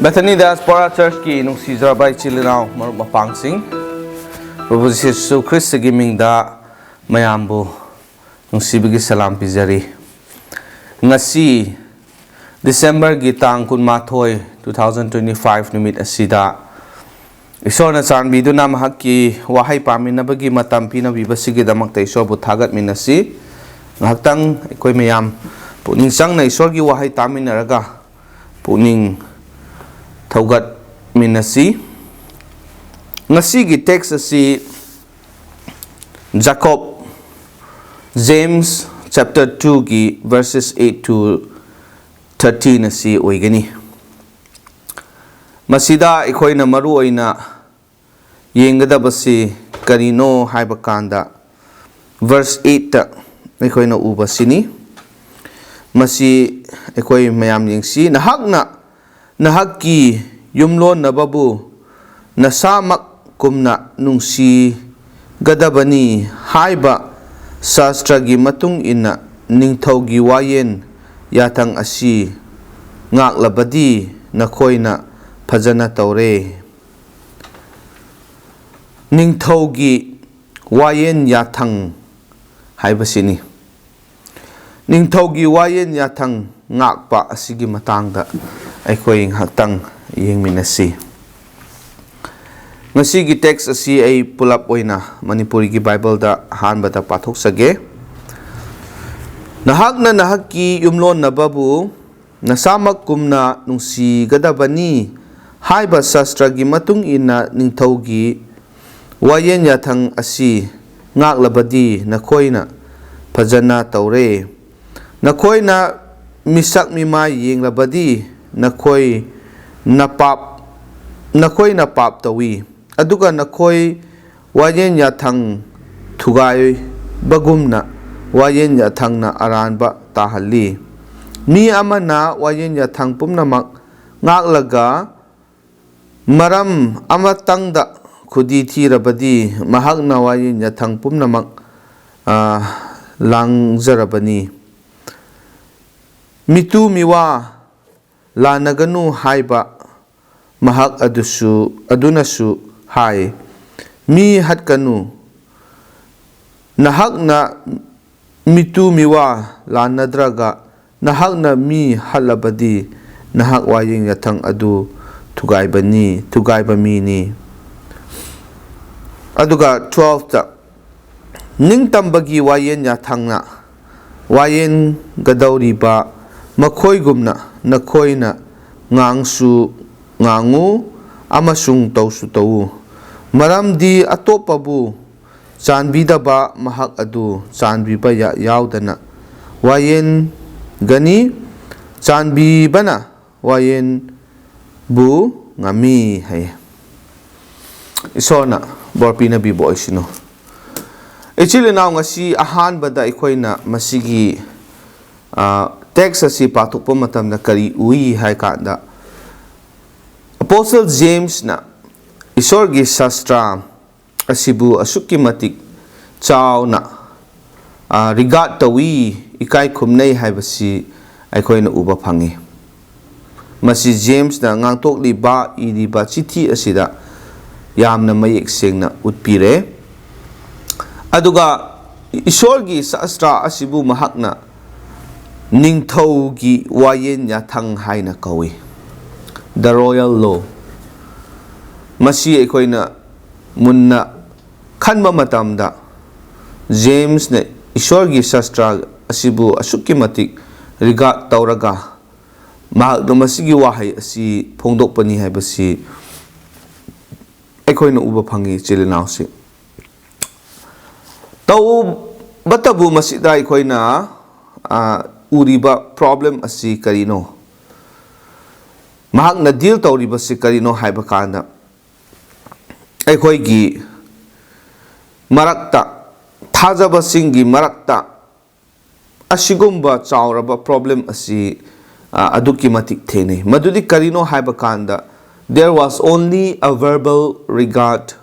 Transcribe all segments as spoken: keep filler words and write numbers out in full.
Bethany Diaspora Churchꯀꯤ ꯅꯨꯡꯁꯤꯖꯔꯕ ꯏꯆꯤꯜ ꯏꯅꯥꯎ ꯃꯔꯨꯞ ꯃꯄꯥꯡꯁꯤꯡ, ꯄ꯭ꯔꯚꯨ ꯖꯤꯁꯨ ꯈ꯭ꯔꯤꯁꯇꯒꯤ ꯃꯤꯡꯗ ꯃꯌꯥꯝꯕꯨ ꯅꯨꯡꯁꯤꯕꯒꯤ ꯁꯂꯥꯝ ꯄꯤꯖꯔꯤ꯫ ꯉꯁꯤ ꯗꯤꯁꯦꯝꯕꯔꯒꯤ ꯇꯥꯡ ꯀꯨꯟꯃꯥꯊꯣꯏ, two thousand twenty five ꯅꯨꯃꯤꯠ ꯑꯁꯤꯗ ꯏꯁꯣꯔꯅ ꯆꯥꯟꯕꯤꯗꯨꯅ ꯃꯍꯥꯛꯀꯤ ꯋꯥꯍꯩ ꯄꯥꯃꯤꯟꯅꯕꯒꯤ ꯃꯇꯝ ꯄꯤꯅꯕꯤꯕꯁꯤꯒꯤꯗꯃꯛꯇ ꯏꯁꯣꯔꯕꯨ ꯊꯥꯒꯠꯃꯤꯟꯅꯁꯤ꯫ ꯉꯥꯏꯍꯥꯛꯇꯪ ꯑꯩꯈꯣꯏ ꯃꯌꯥꯝ ꯄꯨꯛꯅꯤꯡ ꯆꯪꯅ ꯏꯁꯣꯔꯒꯤ ꯋꯥꯍꯩ ꯇꯥꯃꯤꯟꯅꯔꯒ ꯄꯨꯛꯅꯤꯡ ꯊꯧꯒꯠꯃꯤꯟꯅꯁꯤ꯫ ꯉꯁꯤꯒꯤ text ꯑꯁꯤ Jacob, James chapter twoꯒꯤ verses eight to thirteen ꯑꯁꯤ ꯑꯣꯏꯒꯅꯤ꯫ ꯃꯁꯤꯗ ꯑꯩꯈꯣꯏꯅ ꯃꯔꯨ ꯑꯣꯏꯅ ꯌꯦꯡꯒꯗꯕꯁꯤ ꯀꯔꯤꯅꯣ ꯍꯥꯏꯕ ꯀꯥꯟꯗ, verse eightꯇ ꯑꯩꯈꯣꯏꯅ ꯎꯕꯁꯤꯅꯤ꯫ ꯃꯁꯤ ꯑꯩꯈꯣꯏ ꯃꯌꯥꯝ ꯌꯦꯡꯁꯤ꯫ "ꯅꯍꯥꯛꯅ ꯅꯍꯥꯛꯀꯤ ꯌꯨꯝꯂꯣꯟꯅꯕꯕꯨ ꯅꯁꯥꯃꯛ ꯀꯨꯝꯅ ꯅꯨꯡꯁꯤꯒꯗꯕꯅꯤ ꯍꯥꯏꯕ ꯁꯥꯁꯇ꯭ꯔꯒꯤ ꯃꯇꯨꯡ ꯏꯟꯅ ꯅꯤꯡꯊꯧꯒꯤ ꯋꯥꯌꯦꯟ ꯌꯥꯊꯪ ꯑꯁꯤ ꯉꯥꯛꯂꯕꯗꯤ ꯅꯈꯣꯏꯅ ꯐꯖꯅ ꯇꯧꯔꯦ꯫" ꯅꯤꯡꯊꯧꯒꯤ ꯋꯥꯌꯦꯟ ꯌꯥꯊꯪ ꯍꯥꯏꯕꯁꯤꯅꯤ꯫ ꯅꯤꯡꯊꯧꯒꯤ ꯋꯥꯌꯦꯟ ꯌꯥꯊꯪ ꯉꯥꯛꯄ ꯑꯁꯤꯒꯤ ꯃꯇꯥꯡꯗ ꯑꯩꯈꯣꯏ ꯉꯥꯏꯍꯥꯛꯇꯪ ꯌꯦꯡꯃꯤꯟꯅꯁꯤ꯫ ꯉꯁꯤꯒꯤ text ꯑꯁꯤ ꯑꯩ ꯄꯨꯂꯞ ꯑꯣꯏꯅ ꯃꯅꯤꯄꯨꯔꯤꯒꯤ ꯕꯥꯏꯕꯜꯗ ꯑꯍꯥꯟꯕꯗ ꯄꯥꯊꯣꯛꯆꯒꯦ꯫ "ꯅꯍꯥꯛꯅ ꯅꯍꯥꯛꯀꯤ ꯌꯨꯝꯂꯣꯟꯅꯕꯕꯨ ꯅꯁꯥꯃꯛ ꯀꯨꯝꯅ ꯅꯨꯡꯁꯤꯒꯗꯕꯅꯤ ꯍꯥꯏꯕ ꯁꯥꯁꯇ꯭ꯔꯒꯤ ꯃꯇꯨꯡ ꯏꯟꯅ ꯅꯤꯡꯊꯧꯒꯤ ꯋꯥꯌꯦꯟ ꯌꯥꯊꯪ ꯑꯁꯤ ꯉꯥꯛꯂꯕꯗꯤ ꯅꯈꯣꯏꯅ ꯐꯖꯅ ꯇꯧꯔꯦ꯫ ꯅꯈꯣꯏꯅ ꯃꯤꯁꯛ ꯃꯤꯃꯥꯏ ꯌꯦꯡꯂꯕꯗꯤ ꯅꯈꯣꯏ ꯅꯄꯥꯞ, ꯅꯈꯣꯏꯅ ꯄꯥꯞ ꯇꯧꯏ, ꯑꯗꯨꯒ ꯅꯈꯣꯏ ꯋꯥꯌꯦꯟ ꯌꯥꯊꯪ ꯊꯨꯒꯥꯏꯕꯒꯨꯝꯅ ꯋꯥꯌꯦꯟ ꯌꯥꯊꯪꯅ ꯑꯔꯥꯟꯕ ꯇꯥꯍꯜꯂꯤ꯫ ꯃꯤ ꯑꯃꯅ ꯋꯥꯌꯦꯟ ꯌꯥꯊꯪ ꯄꯨꯝꯅꯃꯛ ꯉꯥꯛꯂꯒ ꯃꯔꯝ ꯑꯃꯇꯪꯗ ꯈꯨꯗꯤ ꯊꯤꯔꯕꯗꯤ ꯃꯍꯥꯛꯅ ꯋꯥꯌꯦꯟ ꯌꯥꯊꯪ ꯄꯨꯝꯅꯃꯛ, ꯑ, ꯂꯥꯡꯖꯔꯕꯅꯤ꯫ ꯃꯤꯇꯨ ꯃꯤꯋꯥ ꯂꯥꯟꯅꯒꯅꯨ ꯍꯥꯏꯕ ꯃꯍꯥꯛ ꯑꯗꯨꯁꯨ, ꯑꯗꯨꯅꯁꯨ ꯍꯥꯏ, "ꯃꯤ ꯍꯥꯠꯀꯅꯨ꯫ ꯅꯍꯥꯛꯅ ꯃꯤꯇꯨ ꯃꯤꯋꯥ ꯂꯥꯟꯅꯗ꯭ꯔꯒ ꯅꯍꯥꯛꯅ ꯃꯤ ꯍꯥꯠꯂꯕꯗꯤ, ꯅꯍꯥꯛ ꯋꯥꯌꯦꯜ ꯌꯥꯊꯪ ꯑꯗꯨ ꯊꯨꯒꯥꯏꯕꯅꯤ, ꯊꯨꯒꯥꯏꯕ ꯃꯤꯅꯤ"꯫ ꯑꯗꯨꯒ twelfth, "ꯅꯤꯡꯇꯝꯕꯒꯤ ꯋꯥꯌꯦꯜ ꯌꯥꯊꯪꯅ ꯋꯥꯌꯦꯟꯒꯗꯧꯔꯤꯕ ꯃꯈꯣꯏꯒꯨꯝꯅ ꯅꯈꯣꯏꯅ ꯉꯥꯡꯁꯨ ꯉꯥꯡꯉꯨ ꯑꯃꯁꯨꯡ ꯇꯧꯁꯨ ꯇꯧꯎ꯫ ꯃꯔꯝꯗꯤ ꯑꯇꯣꯞꯄꯕꯨ ꯆꯥꯟꯕꯤꯗꯕ ꯃꯍꯥꯛ ꯑꯗꯨ ꯆꯥꯟꯕꯤꯕ ꯌꯥ-, ꯌꯥꯎꯗꯅ ꯋꯥꯌꯦꯟꯒꯅꯤ, ꯆꯥꯟꯕꯤꯕꯅ ꯋꯥꯌꯦꯟꯕꯨ ꯉꯝꯃꯤ" ꯍꯥꯏꯌꯦ꯫ ꯏꯁꯣꯔꯅ ꯕꯣꯔ ꯄꯤꯅꯕꯤꯕ ꯑꯣꯏꯁꯅꯨ꯫ ꯏꯆꯤꯜ ꯏꯅꯥꯎ, ꯉꯁꯤ ꯑꯍꯥꯟꯕꯗ ꯑꯩꯈꯣꯏꯅ ꯃꯁꯤꯒꯤ, ꯑ, text ꯑꯁꯤ ꯄꯥꯊꯣꯛꯄ ꯃꯇꯝꯗ ꯀꯔꯤ ꯎꯏ ꯍꯥꯏ ꯀꯥꯟꯗ, Apostle Jamesꯅ ꯏꯁꯣꯔꯒꯤ ꯁꯥꯁꯇ꯭ꯔ ꯑꯁꯤꯕꯨ ꯑꯁꯨꯛꯀꯤ ꯃꯇꯤꯛ ꯆꯥꯎꯅ, ꯑ, regard ꯇꯧꯏ, ꯏꯀꯥꯏ ꯈꯨꯝꯅꯩ ꯍꯥꯏꯕꯁꯤ ꯑꯩꯈꯣꯏꯅ ꯎꯕ ꯐꯪꯉꯤ꯫ ꯃꯁꯤ ꯖꯦꯝꯁꯅ ꯉꯥꯡꯊꯣꯛꯂꯤꯕ, ꯏꯔꯤꯕ ꯆꯤꯊꯤ ꯑꯁꯤꯗ ꯌꯥꯝꯅ ꯃꯌꯦꯛ ꯁꯦꯡꯅ ꯎꯠꯄꯤꯔꯦ꯫ ꯑꯗꯨꯒ ꯏꯁꯣꯔꯒꯤ ꯁꯥꯁꯇ꯭ꯔ ꯑꯁꯤꯕꯨ ꯃꯍꯥꯛꯅ ꯅꯤꯡꯊꯧꯒꯤ ꯋꯥꯌꯦꯟ ꯌꯥꯊꯪ ꯍꯥꯏꯅ ꯀꯧꯏ, the royal law꯫ ꯃꯁꯤ ꯑꯩꯈꯣꯏꯅ ꯃꯨꯟꯅ ꯈꯟꯕ ꯃꯇꯝꯗ, ꯖꯦꯝꯁꯅ ꯏꯁꯣꯔꯒꯤ ꯁꯥꯁꯇ꯭ꯔ ꯑꯁꯤꯕꯨ ꯑꯁꯨꯛꯀꯤ ꯃꯇꯤꯛ regard ꯇꯧꯔꯒ, ꯃꯍꯥꯛꯅ ꯃꯁꯤꯒꯤ ꯋꯥꯍꯩ ꯑꯁꯤ ꯐꯣꯡꯗꯣꯛꯄꯅꯤ ꯍꯥꯏꯕꯁꯤ ꯑꯩꯈꯣꯏꯅ ꯎꯕ ꯐꯪꯉꯤ, ꯏꯆꯤꯜ ꯏꯅꯥꯎꯁꯤꯡ꯫ ꯇꯧꯕꯇꯕꯨ ꯃꯁꯤꯗ ꯑꯩꯈꯣꯏꯅ, ꯑ, ꯎꯔꯤꯕ problem ꯑꯁꯤ ꯀꯔꯤꯅꯣ? ꯃꯍꯥꯛꯅ deal ꯇꯧꯔꯤꯕꯁꯤ ꯀꯔꯤꯅꯣ ꯍꯥꯏꯕ ꯀꯥꯟꯗ, ꯑꯩꯈꯣꯏꯒꯤ ꯃꯔꯛꯇ, ꯊꯥꯖꯕꯁꯤꯡꯒꯤ ꯃꯔꯛꯇ ꯑꯁꯤꯒꯨꯝꯕ ꯆꯥꯎꯔꯕ problem ꯑꯁꯤ, ꯑ, ꯑꯗꯨꯛꯀꯤ ꯃꯇꯤꯛ ꯊꯦꯡꯅꯩ꯫ ꯃꯗꯨꯗꯤ ꯀꯔꯤꯅꯣ ꯍꯥꯏꯕ ꯀꯥꯟꯗ, there was only a verbal regard,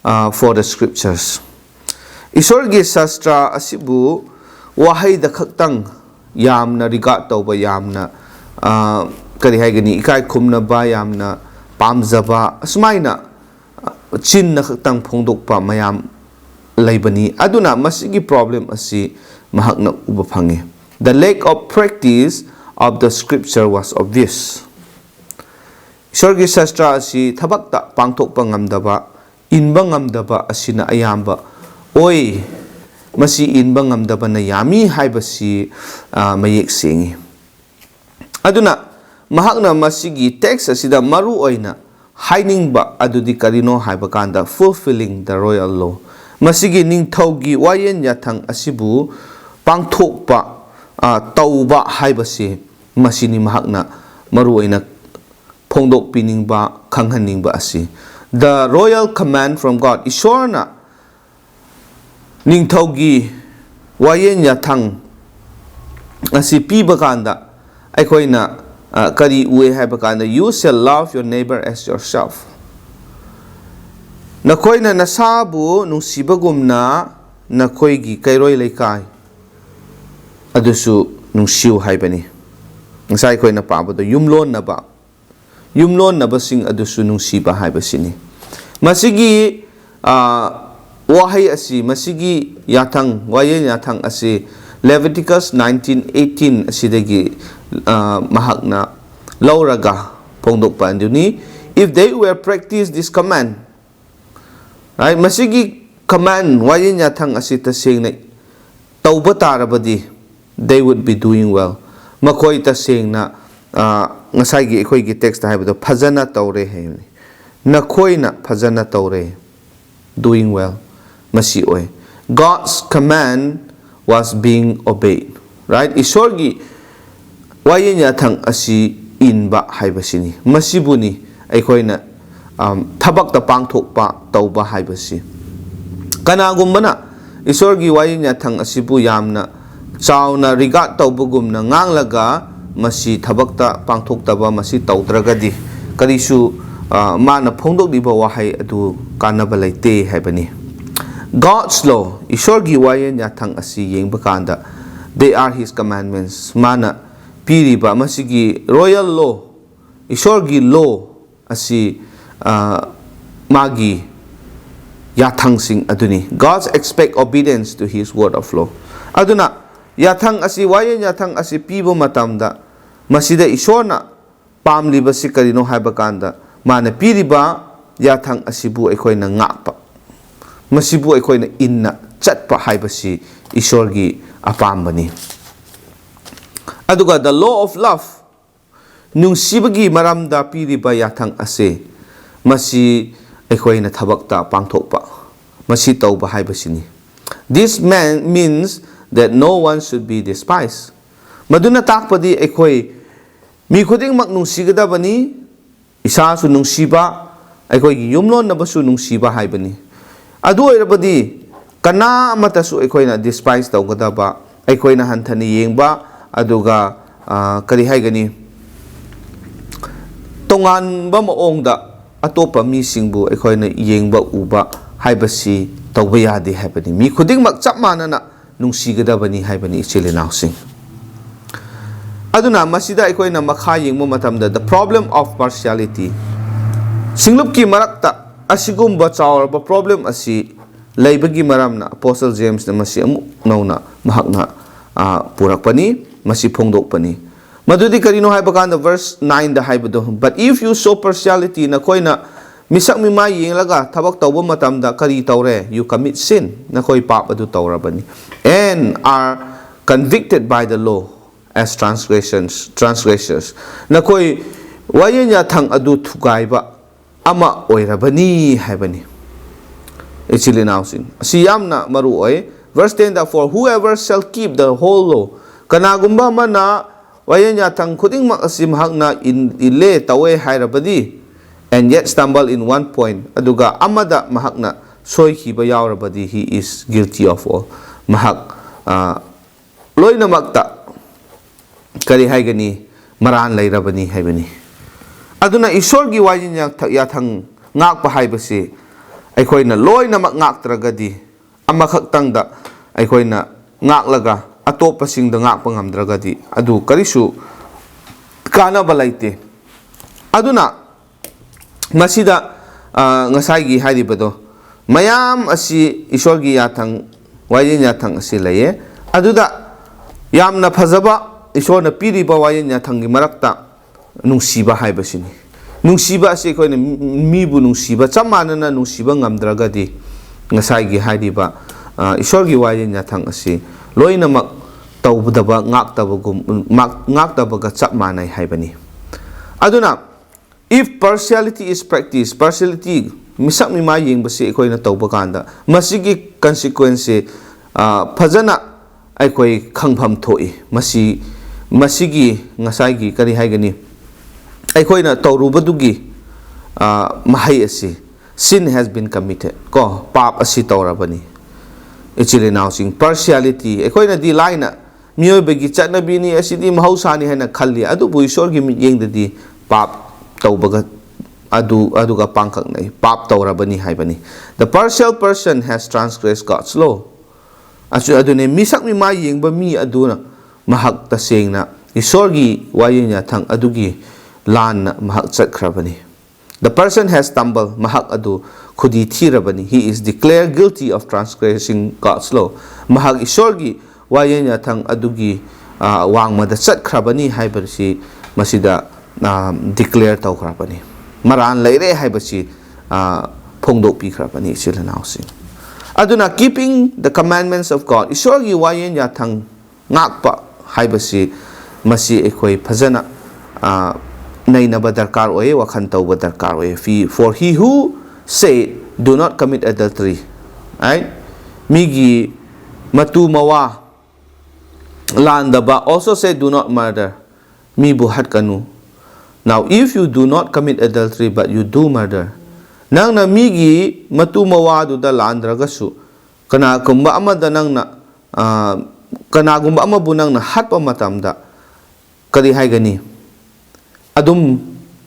ꯑ, for the scriptures꯫ ꯏꯁꯣꯔꯒꯤ ꯁꯥꯁꯇ꯭ꯔ ꯑꯁꯤꯕꯨ ꯋꯥꯍꯩꯗ ꯈꯛꯇꯪ ꯌꯥꯝꯅ regard ꯇꯧꯕ, ꯌꯥꯝꯅ, ꯑ, ꯀꯔꯤ ꯍꯥꯏꯒꯅꯤ, ꯏꯀꯥꯏ ꯈꯨꯝꯅꯕ, ꯌꯥꯝꯅ, ꯄꯥꯝꯖꯕ, ꯑꯁꯨꯃꯥꯏꯅ, ꯑ, ꯆꯤꯟꯅ ꯈꯛꯇꯪ ꯐꯣꯡꯗꯣꯛꯄ ꯃꯌꯥꯝ ꯂꯩꯕꯅꯤ꯫ ꯑꯗꯨꯅ ꯃꯁꯤꯒꯤ problem ꯑꯁꯤ ꯃꯍꯥꯛꯅ ꯎꯕ ꯐꯪꯉꯤ꯫ The lack of practice of the scripture was obvious. ꯏꯁꯣꯔꯒꯤ ꯁꯥꯁꯇ꯭ꯔ ꯑꯁꯤ ꯊꯕꯛꯇ ꯄꯥꯡꯊꯣꯛꯄ ꯉꯝꯗꯕ, ꯏꯟꯕ ꯉꯝꯗꯕ ꯑꯁꯤꯅ ꯑꯌꯥꯝꯕ ꯑꯣꯏ꯫ ꯃꯁꯤ ꯏꯟꯕ ꯉꯝꯗꯕꯅ ꯌꯥꯝꯃꯤ ꯍꯥꯏꯕꯁꯤ, ꯑ, ꯃꯌꯦꯛ ꯁꯦꯡꯉꯤ꯫ ꯑꯗꯨꯅ ꯃꯍꯥꯛꯅ ꯃꯁꯤꯒꯤ text ꯑꯁꯤꯗ ꯃꯔꯨ ꯑꯣꯏꯅ ꯍꯥꯏꯅꯤꯡꯕ ꯑꯗꯨꯗꯤ ꯀꯔꯤꯅꯣ ꯍꯥꯏꯕ ꯀꯥꯟꯗ, fulfilling the royal law, ꯃꯁꯤꯒꯤ ꯅꯤꯡꯊꯧꯒꯤ ꯋꯥꯌꯦꯜ ꯌꯥꯊꯪ ꯑꯁꯤꯕꯨ ꯄꯥꯡꯊꯣꯛꯄ, ꯑ, ꯇꯧꯕ ꯍꯥꯏꯕꯁꯤ, ꯃꯁꯤꯅꯤ ꯃꯍꯥꯛꯅ ꯃꯔꯨ ꯑꯣꯏꯅ ꯐꯣꯡꯗꯣꯛꯄꯤꯅꯤꯡꯕ, ꯈꯪꯍꯟꯅꯤꯡꯕ ꯑꯁꯤ꯫ The royal command from God, ꯏꯁꯣꯔꯅ ꯅꯤꯡꯊꯧꯒꯤ ꯋꯥꯌꯦꯜ ꯌꯥꯊꯪ ꯑꯁꯤ ꯄꯤꯕ ꯀꯥꯟꯗ ꯑꯩꯈꯣꯏꯅ, ꯑ, ꯀꯔꯤ ꯎꯏ ꯍꯥꯏꯕ ꯀꯥꯟꯗ, "You shall love your neighbor as yourself." ꯅꯈꯣꯏꯅ ꯅꯁꯥꯕꯨ ꯅꯨꯡꯁꯤꯕꯒꯨꯝꯅ ꯅꯈꯣꯏꯒꯤ ꯀꯩꯔꯣꯏ ꯂꯩꯀꯥꯏ ꯑꯗꯨꯁꯨ ꯅꯨꯡꯁꯤꯌꯨ ꯍꯥꯏꯕꯅꯤ꯫ ꯉꯁꯥꯏ ꯑꯩꯈꯣꯏꯅ ꯄꯥꯕꯗꯣ, ꯌꯨꯝꯂꯣꯟꯅꯕ, ꯌꯨꯝꯂꯣꯟꯅꯕꯁꯤꯡ ꯑꯗꯨꯁꯨ ꯅꯨꯡꯁꯤꯕ ꯍꯥꯏꯕꯁꯤꯅꯤ꯫ ꯃꯁꯤꯒꯤ, ꯑ, ꯋꯥꯍꯩ ꯑꯁꯤ, ꯃꯁꯤꯒꯤ ꯌꯥꯊꯪ, ꯋꯥꯌꯦꯜ ꯌꯥꯊꯪ ꯑꯁꯤ Leviticus nineteen eighteen ꯑꯁꯤꯗꯒꯤ, ꯑ, ꯃꯍꯥꯛꯅ ꯂꯧꯔꯒ ꯐꯣꯡꯗꯣꯛꯄ ꯑꯗꯨꯅꯤ꯫ If they were practice this command, right? ꯃꯁꯤꯒꯤ command, ꯋꯥꯌꯦꯜ ꯌꯥꯊꯪ ꯑꯁꯤ ꯇꯁꯦꯡꯅ ꯇꯧꯕ ꯇꯥꯔꯕꯗꯤ, they would be doing well. ꯃꯈꯣꯏ ꯇꯁꯦꯡꯅ, ꯑ, ꯉꯁꯥꯏꯒꯤ ꯑꯩꯈꯣꯏꯒꯤ text ꯍꯥꯏꯕꯗꯣ ꯐꯖꯅ ꯇꯧꯔꯦ ꯍꯥꯏꯕꯅꯤ꯫ ꯅꯈꯣꯏꯅ ꯐꯖꯅ ꯇꯧꯔꯦ, doing well, ꯃꯁꯤ ꯑꯣꯏ꯫ God's command was being obeyed, right? ꯏꯁꯣꯔꯒꯤ ꯋꯥꯌꯦꯜ ꯌꯥꯊꯪ ꯑꯁꯤ ꯏꯟꯕ ꯍꯥꯏꯕꯁꯤꯅꯤ꯫ ꯃꯁꯤꯕꯨꯅꯤ ꯑꯩꯈꯣꯏꯅ, ꯑꯝ, ꯊꯕꯛꯇ ꯄꯥꯡꯊꯣꯛꯄ, ꯇꯧꯕ ꯍꯥꯏꯕꯁꯤ꯫ ꯀꯅꯥꯒꯨꯝꯕꯅ ꯏꯁꯣꯔꯒꯤ ꯋꯥꯌꯦꯜ ꯌꯥꯊꯪ ꯑꯁꯤꯕꯨ ꯌꯥꯝꯅ ꯆꯥꯎꯅ regard ꯇꯧꯕꯒꯨꯝꯅ ꯉꯥꯡꯂꯒ ꯃꯁꯤ ꯊꯕꯛꯇ ꯄꯥꯡꯊꯣꯛꯇꯕ, ꯃꯁꯤ ꯇꯧꯗ꯭ꯔꯒꯗꯤ ꯀꯔꯤꯁꯨ, ꯑ, ꯃꯥꯅ ꯐꯣꯡꯗꯣꯛꯂꯤꯕ ꯋꯥꯍꯩ ꯑꯗꯨ ꯀꯥꯟꯅꯕ ꯂꯩꯇꯦ ꯍꯥꯏꯕꯅꯤ꯫ God's law, ꯏꯁꯣꯔꯒꯤ ꯋꯥꯌꯦꯜ ꯌꯥꯊꯪ ꯑꯁꯤ ꯌꯦꯡꯕ ꯀꯥꯟꯗ, they are his commandments, ꯃꯥꯅ ꯄꯤꯔꯤꯕ ꯃꯁꯤꯒꯤ royal law, ꯏꯁꯣꯔꯒꯤ law, ꯑꯁꯤ, ꯑ, ꯃꯥꯒꯤ ꯌꯥꯊꯪꯁꯤꯡ ꯑꯗꯨꯅꯤ꯫ God's expect obedience to his word of law. ꯑꯗꯨꯅ ꯌꯥꯊꯪ ꯑꯁꯤ, ꯋꯥꯌꯦꯜ ꯌꯥꯊꯪ ꯑꯁꯤ ꯄꯤꯕ ꯃꯇꯝꯗ, ꯃꯁꯤꯗ ꯏꯁꯣꯔꯅ ꯄꯥꯝꯂꯤꯕꯁꯤ ꯀꯔꯤꯅꯣ ꯍꯥꯏꯕ ꯀꯥꯟꯗ, ꯃꯥꯅ ꯄꯤꯔꯤꯕ ꯌꯥꯊꯪ ꯑꯁꯤꯕꯨ ꯑꯩꯈꯣꯏꯅ ꯉꯥꯛꯄ, ꯃꯁꯤꯕꯨ ꯑꯩꯈꯣꯏꯅ ꯏꯟꯅ ꯆꯠꯄ ꯍꯥꯏꯕꯁꯤ ꯏꯁꯣꯔꯒꯤ ꯑꯄꯥꯝꯕꯅꯤ꯫ ꯑꯗꯨꯒ the law of love, ꯅꯨꯡꯁꯤꯕꯒꯤ ꯃꯔꯝꯗ ꯄꯤꯔꯤꯕ ꯌꯥꯊꯪ ꯑꯁꯤ, ꯃꯁꯤ ꯑꯩꯈꯣꯏꯅ ꯊꯕꯛꯇ ꯄꯥꯡꯊꯣꯛꯄ, ꯃꯁꯤ ꯇꯧꯕ ꯍꯥꯏꯕꯁꯤꯅꯤ꯫ This man means that no one should be despised. ꯃꯗꯨꯅ ꯇꯥꯛꯄꯗꯤ ꯑꯩꯈꯣꯏ ꯃꯤ ꯈꯨꯗꯤꯡꯃꯛ ꯅꯨꯡꯁꯤꯒꯗꯕꯅꯤ, ꯏꯁꯥꯁꯨ ꯅꯨꯡꯁꯤꯕ, ꯑꯩꯈꯣꯏꯒꯤ ꯌꯨꯝꯂꯣꯟꯅꯕꯁꯨ ꯅꯨꯡꯁꯤꯕ ꯍꯥꯏꯕꯅꯤ꯫ ꯑꯗꯨ ꯑꯣꯏꯔꯕꯗꯤ ꯀꯅꯥ ꯑꯃꯠꯇꯁꯨ ꯑꯩꯈꯣꯏꯅ despise ꯇꯧꯒꯗꯕ, ꯑꯩꯈꯣꯏꯅ ꯍꯟꯊꯅ ꯌꯦꯡꯕ, ꯑꯗꯨꯒ, ꯑ, ꯀꯔꯤ ꯍꯥꯏꯒꯅꯤ, ꯇꯣꯉꯥꯟꯕ ꯃꯑꯣꯡꯗ ꯑꯇꯣꯞꯄ ꯃꯤꯁꯤꯡꯕꯨ ꯑꯩꯈꯣꯏꯅ ꯌꯦꯡꯕ ꯎꯕ ꯍꯥꯏꯕꯁꯤ ꯇꯧꯕ ꯌꯥꯗꯦ ꯍꯥꯏꯕꯅꯤ꯫ ꯃꯤ ꯈꯨꯗꯤꯡꯃꯛ ꯆꯞ ꯃꯥꯟꯅꯅ ꯅꯨꯡꯁꯤꯒꯗꯕꯅꯤ ꯍꯥꯏꯕꯅꯤ, ꯏꯆꯤꯜ ꯏꯅꯥꯎꯁꯤꯡ꯫ ꯑꯗꯨꯅ ꯃꯁꯤꯗ ꯑꯩꯈꯣꯏꯅ ꯃꯈꯥ ꯌꯦꯡꯕ ꯃꯇꯝꯗ, the problem of partiality, ꯁꯤꯡꯂꯨꯞꯀꯤ ꯃꯔꯛꯇ ꯑꯁꯤꯒꯨꯝꯕ ꯆꯥꯎꯔꯕ problem ꯑꯁꯤ ꯂꯩꯕꯒꯤ ꯃꯔꯝꯅ Apostle Jamesꯅ ꯃꯁꯤ ꯑꯃꯨꯛ ꯅꯧꯅ ꯃꯍꯥꯛꯅ, ꯑ, ꯄꯨꯔꯛꯄꯅꯤ, ꯃꯁꯤ ꯐꯣꯡꯗꯣꯛꯄꯅꯤ꯫ ꯃꯗꯨꯗꯤ ꯀꯔꯤꯅꯣ ꯍꯥꯏꯕ ꯀꯥꯟꯗ verse nineꯗ ꯍꯥꯏꯕꯗꯣ, "But if you show partiality," ꯅꯈꯣꯏꯅ ꯃꯤꯁꯛ ꯃꯤꯃꯥꯏ ꯌꯦꯡꯂꯒ ꯊꯕꯛ ꯇꯧꯕ ꯃꯇꯝꯗ ꯀꯔꯤ ꯇꯧꯔꯦ? "You commit sin," ꯅꯈꯣꯏ ꯄꯥꯞ ꯑꯗꯨ ꯇꯧꯔꯕꯅꯤ, "and are convicted by the law as transgressions, transgressors," ꯅꯈꯣꯏ ꯋꯥꯌꯦꯜ ꯌꯥꯊꯪ ꯑꯗꯨ ꯊꯨꯒꯥꯏꯕ ꯑꯃ ꯑꯣꯏꯔꯕꯅꯤ ꯍꯥꯏꯕꯅꯤ꯫ ꯏꯆꯤꯜ ꯏꯅꯥꯎꯁꯤꯡ, ꯑꯁꯤ ꯌꯥꯝꯅ ꯃꯔꯨ ꯑꯣꯏ꯫ Verse tenꯗ, "For whoever shall keep the whole law," ꯀꯅꯥꯒꯨꯝꯕ ꯑꯃꯅ ꯋꯥꯌꯦꯜ ꯌꯥꯊꯪ ꯈꯨꯗꯤꯡꯃꯛ ꯑꯁꯤ ꯃꯍꯥꯛꯅ ꯏꯟ-, ꯏꯜꯂꯦ, ꯇꯧꯋꯦ ꯍꯥꯏꯔꯕꯗꯤ, "and yet stumble in one point," ꯑꯗꯨꯒ ꯑꯃꯗ ꯃꯍꯥꯛꯅ ꯁꯣꯏꯈꯤꯕ ꯌꯥꯎꯔꯕꯗꯤ, "he is guilty of all," ꯃꯍꯥꯛ, ꯑ, ꯂꯣꯏꯅꯃꯛꯇ, ꯀꯔꯤ ꯍꯥꯏꯒꯅꯤ, ꯃꯔꯥꯟ ꯂꯩꯔꯕꯅꯤ ꯍꯥꯏꯕꯅꯤ꯫ ꯑꯗꯨꯅ ꯏꯁꯣꯔꯒꯤ ꯋꯥꯌꯦꯜ ꯌꯥꯊ-, ꯌꯥꯊꯪ ꯉꯥꯛꯄ ꯍꯥꯏꯕꯁꯤ ꯑꯩꯈꯣꯏꯅ ꯂꯣꯏꯅꯃꯛ ꯉꯥꯛꯇ꯭ꯔꯒꯗꯤ, ꯑꯃꯈꯛꯇꯪꯗ ꯑꯩꯈꯣꯏꯅ ꯉꯥꯛꯂꯒ ꯑꯇꯣꯞꯄꯁꯤꯡꯗ ꯉꯥꯛꯄ ꯉꯝꯗ꯭ꯔꯒꯗꯤ, ꯑꯗꯨ ꯀꯔꯤꯁꯨ ꯀꯥꯟꯅꯕ ꯂꯩꯇꯦ꯫ ꯑꯗꯨꯅ ꯃꯁꯤꯗ, ꯑ, ꯉꯁꯥꯏꯒꯤ ꯍꯥꯏꯔꯤꯕꯗꯣ, ꯃꯌꯥꯝ ꯑꯁꯤ ꯏꯁꯣꯔꯒꯤ ꯌꯥꯊꯪ, ꯋꯥꯌꯦꯜ ꯌꯥꯊꯪ ꯑꯁꯤ ꯂꯩꯌꯦ꯫ ꯑꯗꯨꯗ ꯌꯥꯝꯅ ꯐꯖꯕ, ꯏꯁꯣꯔꯅ ꯄꯤꯔꯤꯕ ꯋꯥꯌꯦꯜ ꯌꯥꯊꯪꯒꯤ ꯃꯔꯛꯇ ꯅꯨꯡꯁꯤꯕ ꯍꯥꯏꯕꯁꯤꯅꯤ꯫ ꯅꯨꯡꯁꯤꯕ ꯑꯁꯤ ꯑꯩꯈꯣꯏꯅ ꯃꯤ-, ꯃꯤꯕꯨ ꯅꯨꯡꯁꯤꯕ, ꯆꯞ ꯃꯥꯟꯅꯅ ꯅꯨꯡꯁꯤꯕ ꯉꯝꯗ꯭ꯔꯒꯗꯤ, ꯉꯁꯥꯏꯒꯤ ꯍꯥꯏꯔꯤꯕ, ꯑ, ꯏꯁꯣꯔꯒꯤ ꯋꯥꯌꯦꯜ ꯌꯥꯊꯪ ꯑꯁꯤ ꯂꯣꯏꯅꯃꯛ ꯇꯧꯗꯕ, ꯉꯥꯛꯇꯕꯒꯨꯝ, ꯉꯥꯛ-, ꯉꯥꯛꯇꯕꯒ ꯆꯞ ꯃꯥꯟꯅꯩ ꯍꯥꯏꯕꯅꯤ꯫ ꯑꯗꯨꯅ, if partiality is practiced, partiality, ꯃꯤꯁꯛ ꯃꯤꯃꯥꯏ ꯌꯦꯡꯕꯁꯤ ꯑꯩꯈꯣꯏꯅ ꯇꯧꯕ ꯀꯥꯟꯗ, ꯃꯁꯤꯒꯤ consequence ꯁꯦ, ꯑ, ꯐꯖꯅ ꯑꯩꯈꯣꯏ ꯈꯪꯐꯝ ꯊꯣꯛꯏ꯫ ꯃꯁꯤ, ꯃꯁꯤꯒꯤ ꯉꯁꯥꯏꯒꯤ ꯀꯔꯤ ꯍꯥꯏꯒꯅꯤ? ꯑꯩꯈꯣꯏꯅ ꯇꯧꯔꯨꯕꯗꯨꯒꯤ, ꯑ, ꯃꯍꯩ ꯑꯁꯤ, sin has been committed, ꯀꯣ, ꯄꯥꯞ ꯑꯁꯤ ꯇꯧꯔꯕꯅꯤ꯫ ꯏꯆꯤꯜ ꯏꯅꯥꯎꯁꯤꯡ, partiality, ꯑꯩꯈꯣꯏꯅꯗꯤ ꯂꯥꯏꯅ ꯃꯤꯑꯣꯏꯕꯒꯤ ꯆꯠꯅꯕꯤꯅꯤ, ꯑꯁꯤꯗꯤ ꯃꯍꯧꯁꯥꯅꯤ ꯍꯥꯏꯅ ꯈꯜꯂꯤ, ꯑꯗꯨꯕꯨ ꯏꯁꯣꯔꯒꯤ ꯃꯤꯠꯌꯦꯡꯗꯗꯤ ꯄꯥꯞ ꯇꯧꯕꯒ ꯑꯗꯨ, ꯑꯗꯨꯒ ꯄꯥꯡꯈꯛꯅꯩ, ꯄꯥꯞ ꯇꯧꯔꯕꯅꯤ ꯍꯥꯏꯕꯅꯤ꯫ The partial person has transgressed God's law. ꯑꯁꯤ ꯑꯗꯨꯅꯤ, ꯃꯤꯁꯛ ꯃꯤꯃꯥꯏ ꯌꯦꯡꯕ ꯃꯤ ꯑꯗꯨꯅ ꯃꯍꯥꯛ ꯇꯁꯦꯡꯅ ꯏꯁꯣꯔꯒꯤ ꯋꯥꯌꯦꯜ ꯌꯥꯊꯪ ꯑꯗꯨꯒꯤ ꯂꯥꯟꯅ ꯃꯍꯥꯛ ꯆꯠꯈ꯭ꯔꯕꯅꯤ꯫ The person has stumbled, ꯃꯍꯥꯛ ꯑꯗꯨ ꯈꯨꯗꯤ ꯊꯤꯔꯕꯅꯤ꯫ He is declared guilty of transgressing God's law. ꯃꯍꯥꯛ ꯏꯁꯣꯔꯒꯤ ꯋꯥꯌꯦꯜ ꯌꯥꯊꯪ ꯑꯗꯨꯒꯤ, ꯑ, ꯋꯥꯡꯃꯗ ꯆꯠꯈ꯭ꯔꯕꯅꯤ ꯍꯥꯏꯕꯁꯤ ꯃꯁꯤꯗ, ꯑ, declare ꯇꯧꯈ꯭ꯔꯕꯅꯤ꯫ ꯃꯔꯥꯟ ꯂꯩꯔꯦ ꯍꯥꯏꯕꯁꯤ, ꯑ, ꯐꯣꯡꯗꯣꯛꯄꯤꯈ꯭ꯔꯕꯅꯤ, ꯏꯆꯤꯜ ꯏꯅꯥꯎꯁꯤꯡ꯫ ꯑꯗꯨꯅ, keeping the commandments of God, ꯏꯁꯣꯔꯒꯤ ꯋꯥꯌꯦꯜ ꯌꯥꯊꯪ ꯉꯥꯛꯄ ꯍꯥꯏꯕꯁꯤ, ꯃꯁꯤ ꯑꯩꯈꯣꯏ ꯐꯖꯅ, ꯑ, ꯅꯩꯅꯕ ꯗꯔꯀꯥꯔ ꯑꯣꯏ, ꯋꯥꯈꯜ ꯇꯧꯕ ꯗꯔꯀꯥꯔ ꯑꯣꯏ꯫ He, for he who said, "Do not commit adultery," right? ꯃꯤꯒꯤ ꯃꯇꯨ ꯃꯋꯥ ꯂꯥꯟꯗꯕ, also said, "Do not murder," ꯃꯤꯕꯨ ꯍꯥꯠꯀꯅꯨ꯫ Now, if you do not commit adultery, but you do murder, ꯅꯪꯅ ꯃꯤꯒꯤ ꯃꯇꯨ ꯃꯋꯥꯗꯨꯗ ꯂꯥꯟꯗ꯭ꯔꯒꯁꯨ, ꯀꯅꯥꯒꯨꯝꯕ ꯑꯃꯗ ꯅꯪꯅ, ꯑ, ꯀꯅꯥꯒꯨꯝꯕ ꯑꯃꯕꯨ ꯅꯪꯅ ꯍꯥꯠꯄ ꯃꯇꯝꯗ, ꯀꯔꯤ ꯍꯥꯏꯒꯅꯤ? ꯑꯗꯨꯝ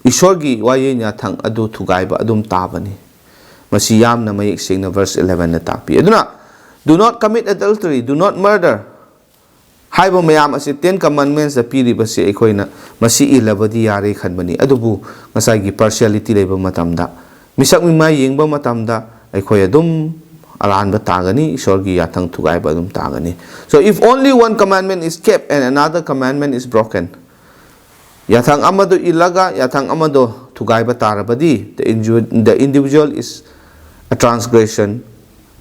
ꯏꯁꯣꯔꯒꯤ ꯋꯥꯌꯦꯜ ꯌꯥꯊꯪ ꯑꯗꯨ ꯊꯨꯒꯥꯏꯕ ꯑꯗꯨꯝ ꯇꯥꯕꯅꯤ꯫ ꯃꯁꯤ ꯌꯥꯝꯅ ꯃꯌꯦꯛ ꯁꯦꯡꯅ verse eleven ꯅ ꯇꯥꯛꯄꯤ꯫ ꯑꯗꯨꯅ, "Do not commit adultery, do not murder," ꯍꯥꯏꯕ ꯃꯌꯥꯝ ꯑꯁꯤ Ten Commandmentsꯇ ꯄꯤꯔꯤꯕꯁꯤ ꯑꯩꯈꯣꯏꯅ ꯃꯁꯤ ꯏꯜꯂꯕꯗꯤ ꯌꯥꯔꯦ ꯈꯟꯕꯅꯤ꯫ ꯑꯗꯨꯕꯨ ꯉꯁꯥꯏꯒꯤ partiality ꯂꯩꯕ ꯃꯇꯝꯗ, ꯃꯤꯁꯛ ꯃꯤꯃꯥꯏ ꯌꯦꯡꯕ ꯃꯇꯝꯗ ꯑꯩꯈꯣꯏ ꯑꯗꯨꯝ ꯑꯔꯥꯟꯕ ꯇꯥꯒꯅꯤ, ꯏꯁꯣꯔꯒꯤ ꯌꯥꯊꯪ ꯊꯨꯒꯥꯏꯕ ꯑꯗꯨꯝ ꯇꯥꯒꯅꯤ꯫ So if only one commandment is kept and another commandment is broken, ꯌꯥꯊꯪ ꯑꯃꯗꯨ ꯏꯜꯂꯒ ꯌꯥꯊꯪ ꯑꯃꯗꯣ ꯊꯨꯒꯥꯏꯕ ꯇꯥꯔꯕꯗꯤ, the individual, the individual is a transgression,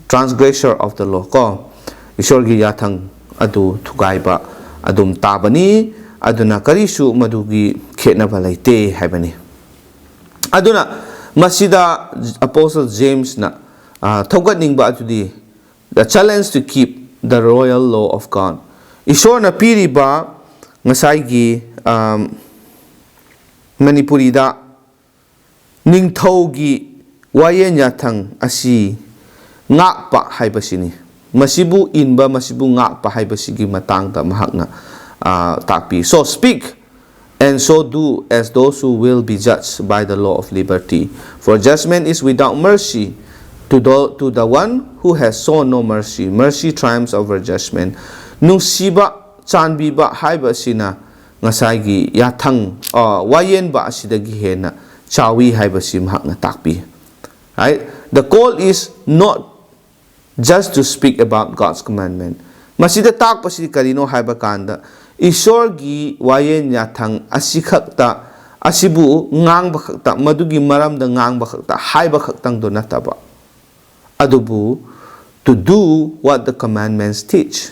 transgressor of the law, ꯀꯣ, ꯏꯁꯣꯔꯒꯤ ꯌꯥꯊꯪ ꯑꯗꯨ ꯊꯨꯒꯥꯏꯕ ꯑꯗꯨꯝ ꯇꯥꯕꯅꯤ꯫ ꯑꯗꯨꯅ ꯀꯔꯤꯁꯨ ꯃꯗꯨꯒꯤ ꯈꯦꯠꯅꯕ ꯂꯩꯇꯦ ꯍꯥꯏꯕꯅꯤ꯫ ꯑꯗꯨꯅ ꯃꯁꯤꯗ Apostle Jamesꯅ, ꯑ, ꯊꯧꯒꯠꯅꯤꯡꯕ ꯑꯗꯨꯗꯤ the challenge to keep the royal law of God꯫ ꯏꯁꯣꯔꯅ ꯄꯤꯔꯤꯕ ꯉꯁꯥꯏꯒꯤ, ꯑꯝ, ꯃꯅꯤꯄꯨꯔꯤꯗ ꯅꯤꯡꯊꯧꯒꯤ ꯋꯥꯌꯦꯟ ꯌꯥꯊꯪ ꯑꯁꯤ ꯉꯥꯛꯄ ꯍꯥꯏꯕꯁꯤꯅꯤ꯫ ꯃꯁꯤꯕꯨ ꯏꯟꯕ, ꯃꯁꯤꯕꯨ ꯉꯥꯛꯄ ꯍꯥꯏꯕꯁꯤꯒꯤ ꯃꯇꯥꯡꯗ ꯃꯍꯥꯛꯅ, ꯑ, ꯇꯥꯛꯄꯤ꯫ So speak and so do as those who will be judged by the law of liberty. For judgment is without mercy to the, to the one who has shown no mercy. Mercy triumphs over judgment. ꯅꯨꯡꯁꯤꯕ, ꯆꯥꯟꯕꯤꯕ ꯍꯥꯏꯕ ꯑꯁꯤꯅ ꯉꯁꯥꯏꯒꯤ ꯌꯥꯊꯪ, ꯑ, ꯋꯥꯌꯦꯟꯕ ꯑꯁꯤꯗꯒꯤ ꯍꯦꯟꯅ ꯆꯥꯎꯏ ꯍꯥꯏꯕꯁꯤ ꯃꯍꯥꯛꯅ ꯇꯥꯛꯄꯤ꯫ Right? The call is not just to speak about God's commandment. ꯃꯁꯤꯗ ꯇꯥꯛꯄꯁꯤ ꯀꯔꯤꯅꯣ ꯍꯥꯏꯕ ꯀꯥꯟꯗ, ꯏꯁꯣꯔꯒꯤ ꯋꯥꯌꯦꯟ ꯌꯥꯊꯪ ꯑꯁꯤꯈꯛꯇ, ꯑꯁꯤꯕꯨ ꯉꯥꯡꯕ ꯈꯛꯇ, ꯃꯗꯨꯒꯤ ꯃꯔꯝꯗ ꯉꯥꯡꯕ ꯈꯛꯇ, ꯍꯥꯏꯕ ꯈꯛꯇꯪꯗꯣ ꯅꯠꯇꯕ, ꯑꯗꯨꯕꯨ to do what the commandments teach.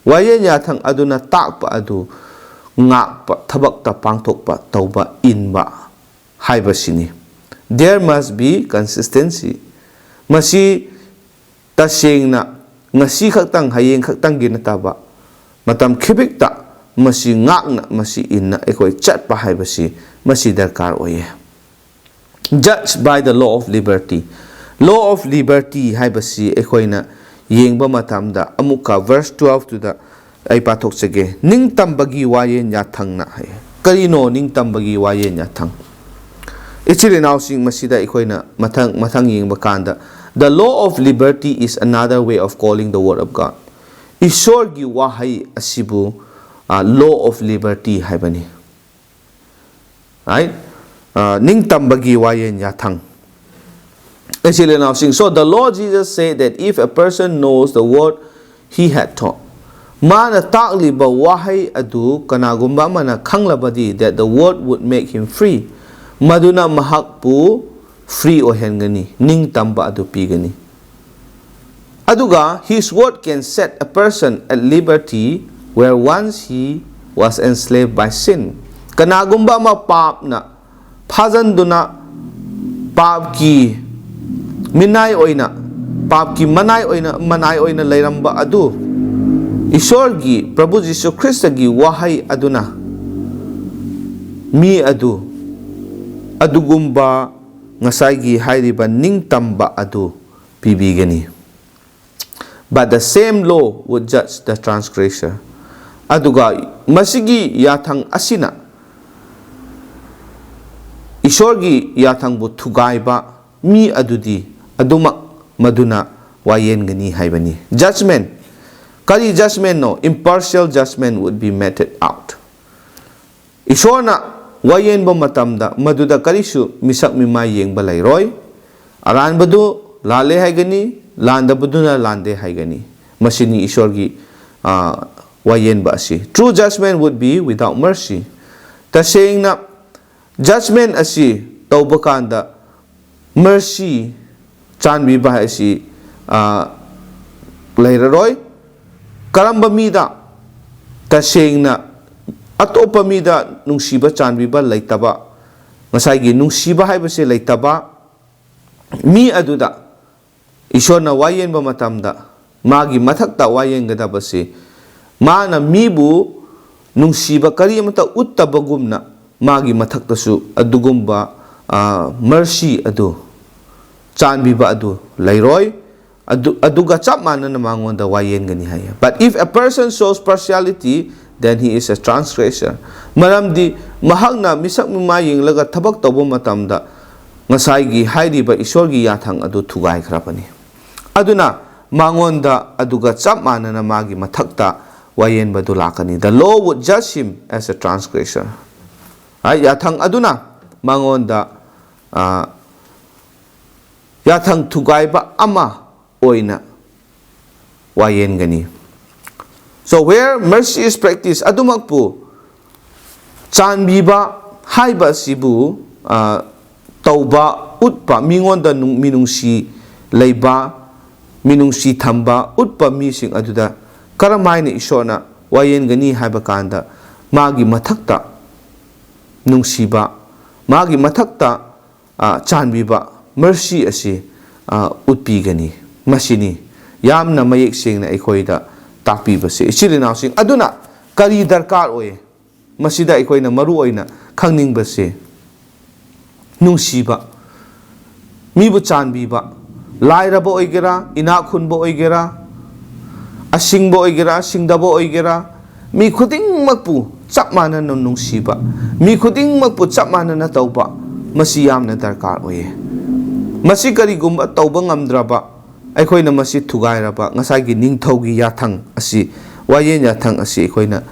ꯋꯥꯌꯦꯟ ꯌꯥꯊꯪ ꯑꯗꯨꯅ ꯇꯥꯛꯄ ꯑꯗꯨ ꯉꯥꯛꯄ, ꯊꯕꯛꯇ ꯄꯥꯡꯊꯣꯛꯄ, ꯇꯧꯕ, ꯏꯟꯕ ꯍꯥꯏꯕꯁꯤꯅꯤ꯫ There must be consistency. ꯃꯁꯤ ꯇꯁꯦꯡꯅ ꯉꯁꯤ ꯈꯛꯇꯪ, ꯍꯌꯦꯡ ꯈꯛꯇꯪꯒꯤ ꯅꯠꯇꯕ, ꯃꯇꯝ ꯈꯤꯕꯤꯛꯇ ꯃꯁꯤ ꯉꯥꯛꯅ, ꯃꯁꯤ ꯏꯟꯅ ꯑꯩꯈꯣꯏ ꯆꯠꯄ ꯍꯥꯏꯕꯁꯤ ꯃꯁꯤ ꯗꯔꯀꯥꯔ ꯑꯣꯏꯌꯦ꯫ Judged by the law of liberty. Law of liberty ꯍꯥꯏꯕꯁꯤ ꯑꯩꯈꯣꯏꯅ ꯌꯦꯡꯕ ꯃꯇꯝꯗ ꯑꯃꯨꯛꯀ verse twelve ꯇꯨꯗ ꯑꯩ ꯄꯥꯊꯣꯛꯆꯒꯦ꯫ ꯅꯤꯡꯇꯝꯕꯒꯤ ꯋꯥꯌꯦꯟ ꯌꯥꯊꯪꯅ ꯍꯥꯏ꯫ ꯀꯔꯤꯅꯣ ꯅꯤꯡꯇꯝꯕꯒꯤ ꯋꯥꯌꯦꯟ ꯌꯥꯊꯪ? ꯏꯆꯤꯜ ꯏꯅꯥꯎꯁꯤꯡ, ꯃꯁꯤꯗ ꯑꯩꯈꯣꯏꯅ ꯃꯊꯪ, ꯃꯊꯪ ꯌꯦꯡꯕ ꯀꯥꯟꯗ, the law of liberty is another way of calling the word of God. ꯏꯁꯣꯔꯒꯤ ꯋꯥꯍꯩ ꯑꯁꯤꯕꯨ, ꯑ, law of liberty ꯍꯥꯏꯕꯅꯤ꯫ Right? ꯑ, ꯅꯤꯡꯇꯝꯕꯒꯤ ꯋꯥꯌꯦꯟ ꯌꯥꯊꯪ꯫ ꯏꯆꯤꯜ ꯏꯅꯥꯎꯁꯤꯡ, so the Lord Jesus said that if a person knows the word he had taught, ꯃꯥꯅ ꯇꯥꯛꯂꯤꯕ ꯋꯥꯍꯩ ꯑꯗꯨ ꯀꯅꯥꯒꯨꯝꯕ ꯑꯃꯅ ꯈꯪꯂꯕꯗꯤ, that the word would make him free, ꯃꯗꯨꯅ ꯃꯍꯥꯛꯄꯨ free ꯑꯣꯏꯍꯟꯒꯅꯤ, ꯅꯤꯡꯇꯝꯕ ꯑꯗꯨ ꯄꯤꯒꯅꯤ꯫ ꯑꯗꯨꯒ, his word can set a person at liberty where once he was enslaved by sin. ꯀꯅꯥꯒꯨꯝꯕ ꯑꯃ ꯄꯥꯞꯅ ꯐꯥꯖꯟꯗꯨꯅ, ꯄꯥꯞꯀꯤ ꯃꯤꯅꯥꯏ ꯑꯣꯏꯅ, ꯄꯥꯞꯀꯤ ꯃꯅꯥꯏ ꯑꯣꯏꯅ, ꯃꯅꯥꯏ ꯑꯣꯏꯅ ꯂꯩꯔꯝꯕ ꯑꯗꯨ, ꯏꯁꯣꯔꯒꯤ, ꯄ꯭ꯔꯚꯨ ꯖꯤꯁꯨ ꯈ꯭ꯔꯤꯁꯇꯒꯤ ꯋꯥꯍꯩ ꯑꯗꯨꯅ ꯃꯤ ꯑꯗꯨ ꯑꯗꯨꯒꯨꯝꯕ ꯉꯁꯥꯏꯒꯤ ꯍꯥꯏꯔꯤꯕ ꯅꯤꯡꯇꯝꯕ ꯑꯗꯨ ꯄꯤꯕꯤꯒꯅꯤ꯫ But the same law would judge the transgressor. ꯑꯗꯨꯒ ꯃꯁꯤꯒꯤ ꯌꯥꯊꯪ ꯑꯁꯤꯅ ꯏꯁꯣꯔꯒꯤ ꯌꯥꯊꯪꯕꯨ ꯊꯨꯒꯥꯏꯕ ꯃꯤ ꯑꯗꯨꯗꯤ ꯑꯗꯨꯃꯛ ꯃꯗꯨꯅ ꯋꯥꯌꯦꯟꯒꯅꯤ ꯍꯥꯏꯕꯅꯤ꯫ Judgment, ꯀꯔꯤ judgmentꯅꯣ? Impartial judgment would be meted out. ꯏꯁꯣꯔꯅ ꯋꯥꯌꯦꯟꯕ ꯃꯇꯝꯗ ꯃꯗꯨꯗ ꯀꯔꯤꯁꯨ ꯃꯤꯁꯛ ꯃꯤꯃꯥꯏ ꯌꯦꯡꯕ ꯂꯩꯔꯣꯏ꯫ ꯑꯔꯥꯟꯕꯗꯨ ꯂꯥꯜꯂꯦ ꯍꯥꯏꯒꯅꯤ, ꯂꯥꯟꯗꯕꯗꯨꯅ ꯂꯥꯟꯗꯦ ꯍꯥꯏꯒꯅꯤ꯫ ꯃꯁꯤꯅꯤ ꯏꯁꯣꯔꯒꯤ, ꯑ, ꯋꯥꯌꯦꯟꯕ ꯑꯁꯤ꯫ True judgment would be without mercy. ꯇꯁꯦꯡꯅ judgment ꯑꯁꯤ ꯇꯧꯕ ꯀꯥꯟꯗ mercy, ꯆꯥꯟꯕꯤꯕ ꯍꯥꯏꯁꯤ, ꯑ, ꯂꯩꯔꯔꯣꯏ꯫ ꯀꯔꯝꯕ ꯃꯤꯗ? ꯇꯁꯦꯡꯅ ꯑꯇꯣꯞꯄ ꯃꯤꯗ ꯅꯨꯡꯁꯤꯕ ꯆꯥꯟꯕꯤꯕ ꯂꯩꯇꯕ, ꯉꯁꯥꯏꯒꯤ ꯅꯨꯡꯁꯤꯕ ꯍꯥꯏꯕꯁꯦ ꯂꯩꯇꯕ ꯃꯤ ꯑꯗꯨꯗ ꯏꯁꯣꯔꯅ ꯋꯥꯌꯦꯟꯕ ꯃꯇꯝꯗ ꯃꯥꯒꯤ ꯃꯊꯛꯇ ꯋꯥꯌꯦꯟꯒꯗꯕꯁꯤ, ꯃꯥꯅ ꯃꯤꯕꯨ ꯅꯨꯡꯁꯤꯕ ꯀꯔꯤ ꯑꯃꯠꯇ ꯎꯠꯇꯕꯒꯨꯝꯅ ꯃꯥꯒꯤ ꯃꯊꯛꯇꯁꯨ ꯑꯗꯨꯒꯨꯝꯕ, ꯑ, mercy ꯑꯗꯨ, ꯆꯥꯟꯕꯤꯕ ꯑꯗꯨ ꯂꯩꯔꯣꯏ꯫ ꯑꯗꯨ, ꯑꯗꯨꯒ ꯆꯞ ꯃꯥꯟꯅꯅ ꯃꯉꯣꯟꯗ ꯋꯥꯌꯦꯟꯒꯅꯤ ꯍꯥꯏꯌꯦ꯫ But if a person shows partiality, then he is a transgressor. ꯃꯔꯝꯗꯤ ꯃꯍꯥꯛꯅ ꯃꯤꯁꯛ ꯃꯤꯃꯥꯏ ꯌꯦꯡꯂꯒ ꯊꯕꯛ ꯇꯧꯕ ꯃꯇꯝꯗ ꯉꯁꯥꯏꯒꯤ ꯍꯥꯏꯔꯤꯕ ꯏꯁꯣꯔꯒꯤ ꯌꯥꯊꯪ ꯑꯗꯨ ꯊꯨꯒꯥꯏꯈ꯭ꯔꯕꯅꯤ꯫ ꯑꯗꯨꯅ ꯃꯉꯣꯟꯗ ꯑꯗꯨꯒ ꯆꯞ ꯃꯥꯟꯅꯅ ꯃꯥꯒꯤ ꯃꯊꯛꯇ ꯋꯥꯌꯦꯟꯕꯗꯨ ꯂꯥꯛꯀꯅꯤ꯫ The law would judge him as a transgressor꯫ Right? ꯌꯥꯊꯪ ꯑꯗꯨꯅ ꯃꯉꯣꯟꯗ, ꯑ, ꯌꯥꯊꯪ ꯊꯨꯒꯥꯏꯕ ꯑꯃ ꯑꯣꯏꯅ ꯋꯥꯌꯦꯟꯒꯅꯤ꯫ So where mercy is practiced, ꯑꯗꯨꯃꯛꯄꯨ ꯆꯥꯟꯕꯤꯕ ꯍꯥꯏꯕ ꯑꯁꯤꯕꯨ, ꯑ, ꯇꯧꯕ, ꯎꯠꯄ, ꯃꯤꯉꯣꯟꯗ ꯅꯨꯡ-, ꯃꯤꯅꯨꯡꯁꯤ ꯂꯩꯕ, ꯃꯤꯅꯨꯡꯁꯤ ꯊꯝꯕ, ꯎꯠꯄ ꯃꯤꯁꯤꯡ ꯑꯗꯨꯗ ꯀꯔꯝ ꯍꯥꯏꯅ ꯏꯁꯣꯔꯅ ꯋꯥꯌꯦꯟꯒꯅꯤ ꯍꯥꯏꯕ ꯀꯥꯟꯗ, ꯃꯥꯒꯤ ꯃꯊꯛꯇ ꯅꯨꯡꯁꯤꯕ, ꯃꯥꯒꯤ ꯃꯊꯛꯇ, ꯑ, ꯆꯥꯟꯕꯤꯕ, mercy ꯑꯁꯤ, ꯑ, ꯎꯠꯄꯤꯒꯅꯤ꯫ ꯃꯁꯤꯅꯤ ꯌꯥꯝꯅ ꯃꯌꯦꯛ ꯁꯦꯡꯅ ꯑꯩꯈꯣꯏꯗ ꯇꯥꯛꯄꯤꯕꯁꯦ꯫ ꯏꯆꯤꯜ ꯏꯅꯥꯎꯁꯤꯡ ꯑꯗꯨꯅ ꯀꯔꯤ ꯗꯔꯀꯥꯔ ꯑꯣꯏ? ꯃꯁꯤꯗ ꯑꯩꯈꯣꯏꯅ ꯃꯔꯨ ꯑꯣꯏꯅ ꯈꯪꯅꯤꯡꯕꯁꯦ, ꯅꯨꯡꯁꯤꯕ, ꯃꯤꯕꯨ ꯆꯥꯟꯕꯤꯕ, ꯂꯥꯏꯔꯕ ꯑꯣꯏꯒꯦꯔꯥ, ꯏꯅꯥꯛ ꯈꯨꯟꯕ ꯑꯣꯏꯒꯦꯔꯥ, ꯑꯁꯤꯡꯕ ꯑꯣꯏꯒꯦꯔꯥ, ꯁꯤꯡꯗꯕ ꯑꯣꯏꯒꯦꯔꯥ, ꯃꯤ ꯈꯨꯗꯤꯡꯃꯛꯄꯨ ꯆꯞ ꯃꯥꯟꯅꯅ ꯅꯨꯡꯁꯤꯕ, ꯃꯤ ꯈꯨꯗꯤꯡꯃꯛꯄꯨ ꯆꯞ ꯃꯥꯟꯅꯅ ꯇꯧꯕ, ꯃꯁꯤ ꯌꯥꯝꯅ ꯗꯔꯀꯥꯔ ꯑꯣꯏꯌꯦ꯫ ꯃꯁꯤ ꯀꯔꯤꯒꯨꯝꯕ ꯇꯧꯕ ꯉꯝꯗ꯭ꯔꯕ, ꯑꯩꯈꯣꯏꯅ ꯃꯁꯤ ꯊꯨꯒꯥꯏꯔꯕ, ꯉꯁꯥꯏꯒꯤ ꯅꯤꯡꯊꯧꯒꯤ ꯌꯥꯊꯪ ꯑꯁꯤ, ꯋꯥꯌꯦꯟ ꯌꯥꯊꯪ ꯑꯁꯤ ꯑꯩꯈꯣꯏꯅ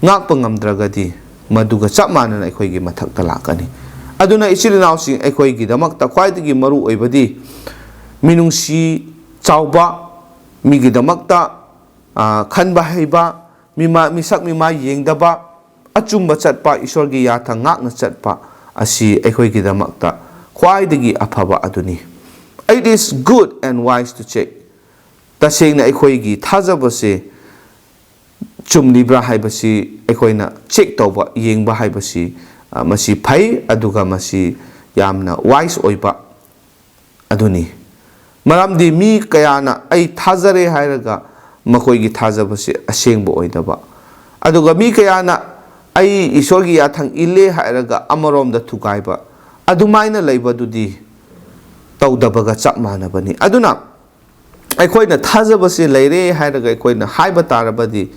ꯉꯥꯛꯄ ꯉꯝꯗ꯭ꯔꯒꯗꯤ, ꯃꯗꯨꯒ ꯆꯞ ꯃꯥꯟꯅꯅ ꯑꯩꯈꯣꯏꯒꯤ ꯃꯊꯛꯇ ꯂꯥꯛꯀꯅꯤ꯫ ꯑꯗꯨꯅ ꯏꯆꯤꯜ ꯏꯅꯥꯎꯁꯤꯡ, ꯑꯩꯈꯣꯏꯒꯤꯗꯃꯛꯇ ꯈ꯭ꯋꯥꯏꯗꯒꯤ ꯃꯔꯨ ꯑꯣꯏꯕꯗꯤ ꯃꯤꯅꯨꯡꯁꯤ ꯆꯥꯎꯕ, ꯃꯤꯒꯤꯗꯃꯛꯇ, ꯑ, ꯈꯟꯕ ꯍꯩꯕ, ꯃꯤꯃꯥ-, ꯃꯤꯁꯛ ꯃꯤꯃꯥꯏ ꯌꯦꯡꯗꯕ, ꯑꯆꯨꯝꯕ ꯆꯠꯄ, ꯏꯁꯣꯔꯒꯤ ꯌꯥꯊꯪ ꯉꯥꯛꯅ ꯆꯠꯄ ꯑꯁꯤ ꯑꯩꯈꯣꯏꯒꯤꯗꯃꯛꯇ ꯈ꯭ꯋꯥꯏꯗꯒꯤ ꯑꯐꯕ ꯑꯗꯨꯅꯤ꯫ It is good and wise to check. ꯇꯁꯦꯡꯅ ꯑꯩꯈꯣꯏꯒꯤ ꯊꯥꯖꯕꯁꯦ ꯆꯨꯝꯂꯤꯕ꯭ꯔꯥ ꯍꯥꯏꯕꯁꯤ ꯑꯩꯈꯣꯏꯅ check ꯇꯧꯕ, ꯌꯦꯡꯕ ꯍꯥꯏꯕꯁꯤ, ꯑ, ꯃꯁꯤ ꯐꯩ, ꯑꯗꯨꯒ ꯃꯁꯤ ꯌꯥꯝꯅ wise ꯑꯣꯏꯕ ꯑꯗꯨꯅꯤ꯫ ꯃꯔꯝꯗꯤ ꯃꯤ ꯀꯌꯥꯅ "ꯑꯩ ꯊꯥꯖꯔꯦ" ꯍꯥꯏꯔꯒ ꯃꯈꯣꯏꯒꯤ ꯊꯥꯖꯕꯁꯤ ꯑꯁꯦꯡꯕ ꯑꯣꯏꯗꯕ, ꯑꯗꯨꯒ ꯃꯤ ꯀꯌꯥꯅ "ꯑꯩ ꯏꯁꯣꯔꯒꯤ ꯌꯥꯊꯪ ꯏꯜꯂꯦ" ꯍꯥꯏꯔꯒ ꯑꯃꯔꯣꯝꯗ ꯊꯨꯒꯥꯏꯕ, ꯑꯗꯨꯃꯥꯏꯅ ꯂꯩꯕꯗꯨꯗꯤ ꯇꯧꯗꯕꯒ ꯆꯞ ꯃꯥꯟꯅꯕꯅꯤ꯫ ꯑꯗꯨꯅ ꯑꯩꯈꯣꯏꯅ ꯊꯥꯖꯕꯁꯤ ꯂꯩꯔꯦ ꯍꯥꯏꯔꯒ ꯑꯩꯈꯣꯏꯅ ꯍꯥꯏꯕ ꯇꯥꯔꯕꯗꯤ,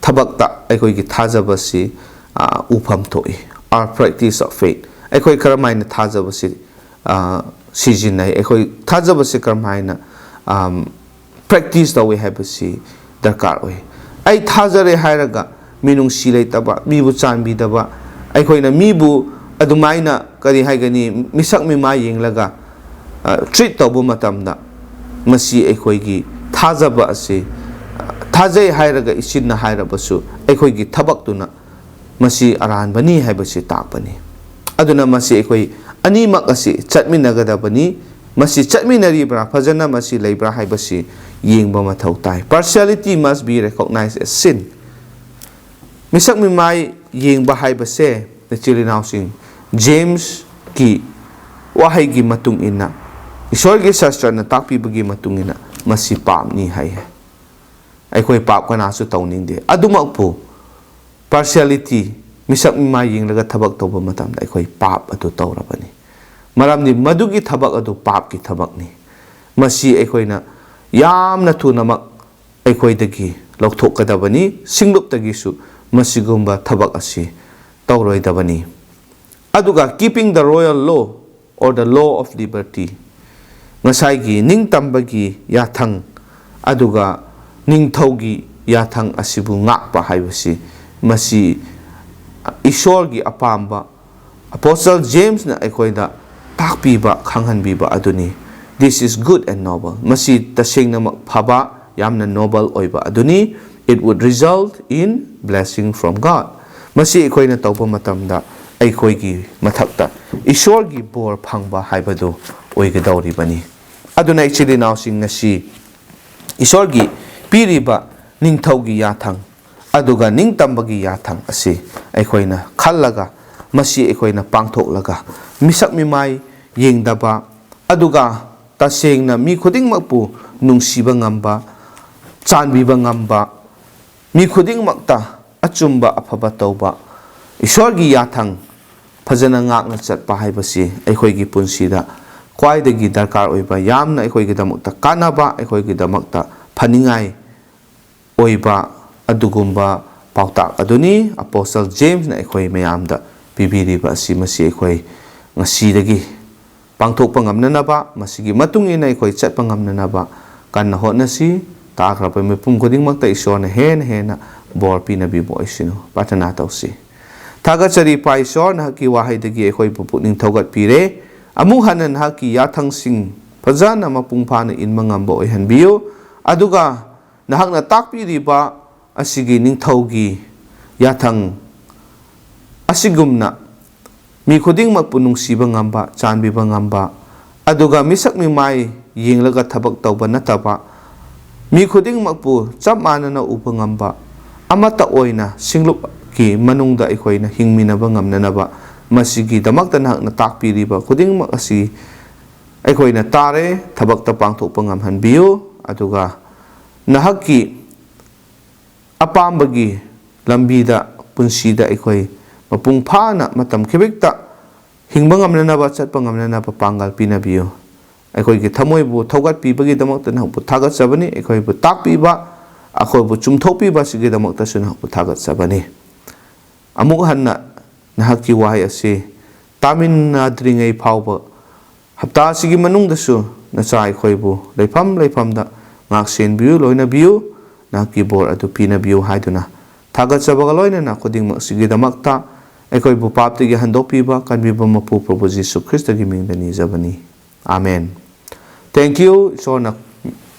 ꯊꯕꯛꯇ ꯑꯩꯈꯣꯏꯒꯤ ꯊꯥꯖꯕꯁꯤ, ꯑ, ꯎꯐꯝ ꯊꯣꯛꯏ꯫ Our practice of faith, ꯑꯩꯈꯣꯏ ꯀꯔꯝ ꯍꯥꯏꯅ ꯊꯥꯖꯕꯁꯤ, ꯑ, ꯁꯤꯖꯤꯟꯅꯩ? ꯑꯩꯈꯣꯏ ꯊꯥꯖꯕꯁꯤ ꯀꯔꯝ ꯍꯥꯏꯅ, ꯑꯝ, ꯄ꯭ꯔꯦꯛꯇꯤꯁ ꯇꯧꯋꯤ ꯍꯥꯏꯕꯁꯤ ꯗꯔꯀꯥꯔ ꯑꯣꯏ꯫ ꯑꯩ ꯊꯥꯖꯔꯦ ꯍꯥꯏꯔꯒ ꯃꯤꯅꯨꯡꯁꯤ ꯂꯩꯇꯕ, ꯃꯤꯕꯨ ꯆꯥꯟꯕꯤꯗꯕ, ꯑꯩꯈꯣꯏꯅ ꯃꯤꯕꯨ ꯑꯗꯨꯃꯥꯏꯅ, ꯀꯔꯤ ꯍꯥꯏꯒꯅꯤ, ꯃꯤꯁꯛ ꯃꯤꯃꯥꯏ ꯌꯦꯡꯂꯒ ꯇ꯭ꯔꯤꯠ ꯇꯧꯕ ꯃꯇꯝꯗ, ꯃꯁꯤ ꯑꯩꯈꯣꯏꯒꯤ ꯊꯥꯖꯕ ꯑꯁꯤ, ꯊꯥꯖꯩ ꯍꯥꯏꯔꯒ ꯏꯆꯤꯟꯅ ꯍꯥꯏꯔꯕꯁꯨ ꯑꯩꯈꯣꯏꯒꯤ ꯊꯕꯛꯇꯨꯅ ꯃꯁꯤ ꯑꯔꯥꯟꯕꯅꯤ ꯍꯥꯏꯕꯁꯤ ꯇꯥꯛꯄꯅꯤ꯫ ꯑꯗꯨꯅ ꯃꯁꯤ ꯑꯩꯈꯣꯏ ꯑꯅꯤꯃꯛ ꯑꯁꯤ ꯆꯠꯃꯤꯟꯅꯒꯗꯕꯅꯤ꯫ ꯃꯁꯤ ꯆꯠꯃꯤꯟꯅꯔꯤꯕ꯭ꯔꯥ, ꯐꯖꯅ ꯃꯁꯤ ꯂꯩꯕ꯭ꯔꯥ ꯍꯥꯏꯕꯁꯤ ꯌꯦꯡꯕ ꯃꯊꯧ ꯇꯥꯏ꯫ Partiality must be recognized as sin. ꯃꯤꯁꯛ ꯃꯤꯃꯥꯏ ꯌꯦꯡꯕ ꯍꯥꯏꯕꯁꯦ, ꯏꯆꯤꯜ ꯏꯅꯥꯎꯁꯤꯡ, ꯖꯦꯝꯁꯀꯤ ꯋꯥꯍꯩꯒꯤ ꯃꯇꯨꯡ ꯏꯟꯅ, ꯏꯁꯣꯔꯒꯤ ꯁꯥꯁꯇ꯭ꯔꯅ ꯇꯥꯛꯄꯤꯕꯒꯤ ꯃꯇꯨꯡ ꯏꯟꯅ, ꯃꯁꯤ ꯄꯥꯞꯅꯤ ꯍꯥꯏꯌꯦ꯫ ꯑꯩꯈꯣꯏ ꯄꯥꯞ ꯀꯅꯥꯁꯨ ꯇꯧꯅꯤꯡꯗꯦ꯫ ꯑꯗꯨꯃꯛꯄꯨ partiality, ꯃꯤꯁꯛ ꯃꯤꯃꯥꯏ ꯌꯦꯡꯂꯒ ꯊꯕꯛ ꯇꯧꯕ ꯃꯇꯝꯗ ꯑꯩꯈꯣꯏ ꯄꯥꯞ ꯑꯗꯨ ꯇꯧꯔꯕꯅꯤ꯫ ꯃꯔꯝꯗꯤ ꯃꯗꯨꯒꯤ ꯊꯕꯛ ꯑꯗꯨ ꯄꯥꯞꯀꯤ ꯊꯕꯛꯅꯤ꯫ ꯃꯁꯤ ꯑꯩꯈꯣꯏꯅ ꯌꯥꯝꯅ ꯊꯨꯅꯃꯛ ꯑꯩꯈꯣꯏꯗꯒꯤ ꯂꯧꯊꯣꯛꯀꯗꯕꯅꯤ꯫ ꯁꯤꯡꯂꯨꯞꯇꯒꯤꯁꯨ ꯃꯁꯤꯒꯨꯝꯕ ꯊꯕꯛ ꯑꯁꯤ ꯇꯧꯔꯣꯏꯗꯕꯅꯤ꯫ ꯑꯗꯨꯒ keeping the royal law or the law of liberty, ꯉꯁꯥꯏꯒꯤ ꯅꯤꯡꯇꯝꯕꯒꯤ ꯌꯥꯊꯪ ꯑꯗꯨꯒ ꯅꯤꯡꯊꯧꯒꯤ ꯌꯥꯊꯪ ꯑꯁꯤꯕꯨ ꯉꯥꯛꯄ ꯍꯥꯏꯕꯁꯤ, ꯃꯁꯤ ꯏꯁꯣꯔꯒꯤ ꯑꯄꯥꯝꯕ, ꯑꯄꯣꯁꯇꯜ ꯖꯦꯝꯁꯅ ꯑꯩꯈꯣꯏꯗ ꯇꯥꯛꯄꯤꯕ, ꯈꯪꯍꯟꯕꯤꯕ ꯑꯗꯨꯅꯤ꯫ This is good and noble. ꯃꯁꯤ ꯇꯁꯦꯡꯅꯃꯛ ꯐꯕ, ꯌꯥꯝꯅ ꯅꯣꯕꯜ ꯑꯣꯏꯕ ꯑꯗꯨꯅꯤ꯫ It would result in blessing from God. ꯃꯁꯤ ꯑꯩꯈꯣꯏꯅ ꯇꯧꯕ ꯃꯇꯝꯗ ꯑꯩꯈꯣꯏꯒꯤ ꯃꯊꯛꯇ ꯏꯁꯣꯔꯒꯤ ꯕꯣꯔ ꯐꯪꯕ ꯍꯥꯏꯕꯗꯨ ꯑꯣꯏꯒꯗꯧꯔꯤꯕꯅꯤ꯫ ꯑꯗꯨꯅ ꯏꯆꯤꯜ ꯏꯅꯥꯎꯁꯤꯡ, ꯉꯁꯤ ꯏꯁꯣꯔꯒꯤ ꯄꯤꯔꯤꯕ ꯅꯤꯡꯊꯧꯒꯤ ꯌꯥꯊꯪ ꯑꯗꯨꯒ ꯅꯤꯡꯇꯝꯕꯒꯤ ꯌꯥꯊꯪ ꯑꯁꯤ ꯑꯩꯈꯣꯏꯅ ꯈꯜꯂꯒ, ꯃꯁꯤ ꯑꯩꯈꯣꯏꯅ ꯄꯥꯡꯊꯣꯛꯂꯒ, ꯃꯤꯁꯛ ꯃꯤꯃꯥꯏ ꯌꯦꯡꯗꯕ, ꯑꯗꯨꯒ ꯇꯁꯦꯡꯅ ꯃꯤ ꯈꯨꯗꯤꯡꯃꯛꯄꯨ ꯅꯨꯡꯁꯤꯕ ꯉꯝꯕ, ꯆꯥꯟꯕꯤꯕ ꯉꯝꯕ, ꯃꯤ ꯈꯨꯗꯤꯡꯃꯛꯇ ꯑꯆꯨꯝꯕ ꯑꯐꯕ ꯇꯧꯕ, ꯏꯁꯣꯔꯒꯤ ꯌꯥꯊꯪ ꯐꯖꯅ ꯉꯥꯛꯅ ꯆꯠꯄ ꯍꯥꯏꯕꯁꯤ ꯑꯩꯈꯣꯏꯒꯤ ꯄꯨꯟꯁꯤꯗ ꯈ꯭ꯋꯥꯏꯗꯒꯤ ꯗꯔꯀꯥꯔ ꯑꯣꯏꯕ, ꯌꯥꯝꯅ ꯑꯩꯈꯣꯏꯒꯤꯗꯃꯛꯇ ꯀꯥꯟꯅꯕ, ꯑꯩꯈꯣꯏꯒꯤꯗꯃꯛꯇ ꯐꯅꯤꯡꯉꯥꯏ ꯑꯣꯏꯕ ꯑꯗꯨꯒꯨꯝꯕ ꯄꯥꯎꯇꯥꯛ ꯑꯗꯨꯅꯤ꯫ ꯑꯄꯣꯁꯇꯜ ꯖꯦꯝꯁꯅ ꯑꯩꯈꯣꯏ ꯃꯌꯥꯝꯗ ꯄꯤꯕꯤꯔꯤꯕ ꯑꯁꯤ, ꯃꯁꯤ ꯑꯩꯈꯣꯏ ꯉꯁꯤꯗꯒꯤ ꯄꯥꯡꯊꯣꯛꯄ ꯉꯝꯅꯅꯕ, ꯃꯁꯤꯒꯤ ꯃꯇꯨꯡ ꯏꯟꯅ ꯑꯩꯈꯣꯏ ꯆꯠꯄ ꯉꯝꯅꯅꯕ ꯀꯟꯅ ꯍꯣꯠꯅꯁꯤ꯫ ꯇꯥꯈ꯭ꯔꯕ ꯃꯤꯄꯨꯝ ꯈꯨꯗꯤꯡꯃꯛꯇ ꯏꯁꯣꯔꯅ ꯍꯦꯟꯅ ꯍꯦꯟꯅ ꯕꯣꯔ ꯄꯤꯅꯕꯤꯕ ꯑꯣꯏꯁꯅꯨ꯫ ꯄ꯭ꯔꯥꯊꯅꯥ ꯇꯧꯁꯤ꯫ ꯊꯥꯒꯠꯆꯔꯤ ꯏꯄꯥ ꯏꯁꯣꯔ, ꯅꯍꯥꯛꯀꯤ ꯋꯥꯍꯩꯗꯒꯤ ꯑꯩꯈꯣꯏꯕꯨ ꯄꯨꯛꯅꯤꯡ ꯊꯧꯒꯠꯄꯤꯔꯦ꯫ ꯑꯃꯨꯛ ꯍꯟꯅ ꯅꯍꯥꯛꯀꯤ ꯌꯥꯊꯪꯁꯤꯡ ꯐꯖꯅ ꯃꯄꯨꯡ ꯐꯥꯅ ꯏꯟꯕ ꯉꯝꯕ ꯑꯣꯏꯍꯟꯕꯤꯌꯨ꯫ ꯑꯗꯨꯒ ꯅꯍꯥꯛꯅ ꯇꯥꯛꯄꯤꯔꯤꯕ ꯑꯁꯤꯒꯤ ꯅꯤꯡꯊꯧꯒꯤ ꯌꯥꯊꯪ ꯑꯁꯤꯒꯨꯝꯅ ꯃꯤ ꯈꯨꯗꯤꯡꯃꯛꯄꯨ ꯅꯨꯡꯁꯤꯕ ꯉꯝꯕ, ꯆꯥꯟꯕꯤꯕ ꯉꯝꯕ, ꯑꯗꯨꯒ ꯃꯤꯁꯛ ꯃꯤꯃꯥꯏ ꯌꯦꯡꯂꯒ ꯊꯕꯛ ꯇꯧꯕ ꯅꯠꯇꯕ, ꯃꯤ ꯈꯨꯗꯤꯡꯃꯛꯄꯨ ꯆꯞ ꯃꯥꯟꯅꯅ ꯎꯕ ꯉꯝꯕ, ꯑꯃꯠꯇ ꯑꯣꯏꯅ ꯁꯤꯡꯂꯨꯞꯀꯤ ꯃꯅꯨꯡꯗ ꯑꯩꯈꯣꯏꯅ ꯍꯤꯡꯃꯤꯟꯅꯕ ꯉꯝꯅꯅꯕ, ꯃꯁꯤꯒꯤꯗꯃꯛꯇ ꯅꯍꯥꯛꯅ ꯇꯥꯛꯄꯤꯔꯤꯕ ꯈꯨꯗꯤꯡꯃꯛ ꯑꯁꯤ ꯑꯩꯈꯣꯏꯅ ꯇꯥꯔꯦ, ꯊꯕꯛꯇ ꯄꯥꯡꯊꯣꯛꯄ ꯉꯝꯍꯟꯕꯤꯌꯨ꯫ ꯑꯗꯨꯒ ꯅꯍꯥꯛꯀꯤ ꯑꯄꯥꯝꯕꯒꯤ ꯂꯝꯕꯤꯗ, ꯄꯨꯟꯁꯤꯗ ꯑꯩꯈꯣꯏ ꯃꯄꯨꯡ ꯐꯥꯅ ꯃꯇꯝ ꯈꯤꯕꯤꯛꯇ ꯍꯤꯡꯕ ꯉꯝꯅꯅꯕ, ꯆꯠꯄ ꯉꯝꯅꯅꯕ ꯄꯥꯡꯒꯜ ꯄꯤꯅꯕꯤꯌꯨ꯫ ꯑꯩꯈꯣꯏꯒꯤ ꯊꯃꯣꯏꯕꯨ ꯊꯧꯒꯠꯄꯤꯕꯒꯤꯗꯃꯛꯇ ꯅꯍꯥꯛꯄꯨ ꯊꯥꯒꯠꯆꯕꯅꯤ꯫ ꯑꯩꯈꯣꯏꯕꯨ ꯇꯥꯛꯄꯤꯕ, ꯑꯩꯈꯣꯏꯕꯨ ꯆꯨꯝꯊꯣꯛꯄꯤꯕ ꯑꯁꯤꯒꯤꯗꯃꯛꯇꯁꯨ ꯅꯍꯥꯛꯄꯨ ꯊꯥꯒꯠꯆꯕꯅꯤ꯫ ꯑꯃꯨꯛ ꯍꯟꯅ ꯅꯍꯥꯛꯀꯤ ꯋꯥꯍꯩ ꯑꯁꯤ ꯇꯥꯃꯤꯟꯅꯗ꯭ꯔꯤꯉꯩ ꯐꯥꯎꯕ ꯍꯞꯇꯥ ꯑꯁꯤꯒꯤ ꯃꯅꯨꯡꯗꯁꯨ ꯅꯆꯥ ꯑꯩꯈꯣꯏꯕꯨ ꯂꯩꯐꯝ ꯂꯩꯐꯝꯗ ꯉꯥꯛ ꯁꯦꯟꯕꯤꯌꯨ, ꯂꯣꯏꯅꯕꯤꯌꯨ, ꯅꯍꯥꯛꯀꯤ ꯕꯣꯔ ꯑꯗꯨ ꯄꯤꯅꯕꯤꯌꯨ ꯍꯥꯏꯗꯨꯅ ꯊꯥꯒꯠꯆꯕꯒ ꯂꯣꯏꯅꯅ ꯈꯨꯗꯤꯡꯃꯛ ꯑꯁꯤꯒꯤꯗꯃꯛꯇ ꯑꯩꯈꯣꯏꯕꯨ ꯄꯥꯞꯇꯒꯤ ꯍꯟꯗꯣꯛꯄꯤꯕ ꯀꯟꯕꯤꯕ ꯃꯄꯨ ꯄ꯭ꯔꯚꯨ ꯖꯤꯁꯨ ꯈ꯭ꯔꯤꯁꯇꯒꯤ ꯃꯤꯡꯗ ꯅꯤꯖꯕꯅꯤ꯫ ꯑꯥꯃꯦꯟ꯫ Thank you꯫ ꯏꯁꯣꯔꯅ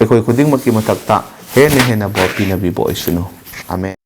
ꯑꯩꯈꯣꯏ ꯈꯨꯗꯤꯡꯃꯛꯀꯤ ꯃꯊꯛꯇ ꯍꯦꯟꯅ ꯍꯦꯟꯅ ꯕꯣꯔ ꯄꯤꯅꯕꯤꯕ ꯑꯣꯏꯁꯅꯨ꯫ ꯑꯥꯃꯦꯟ꯫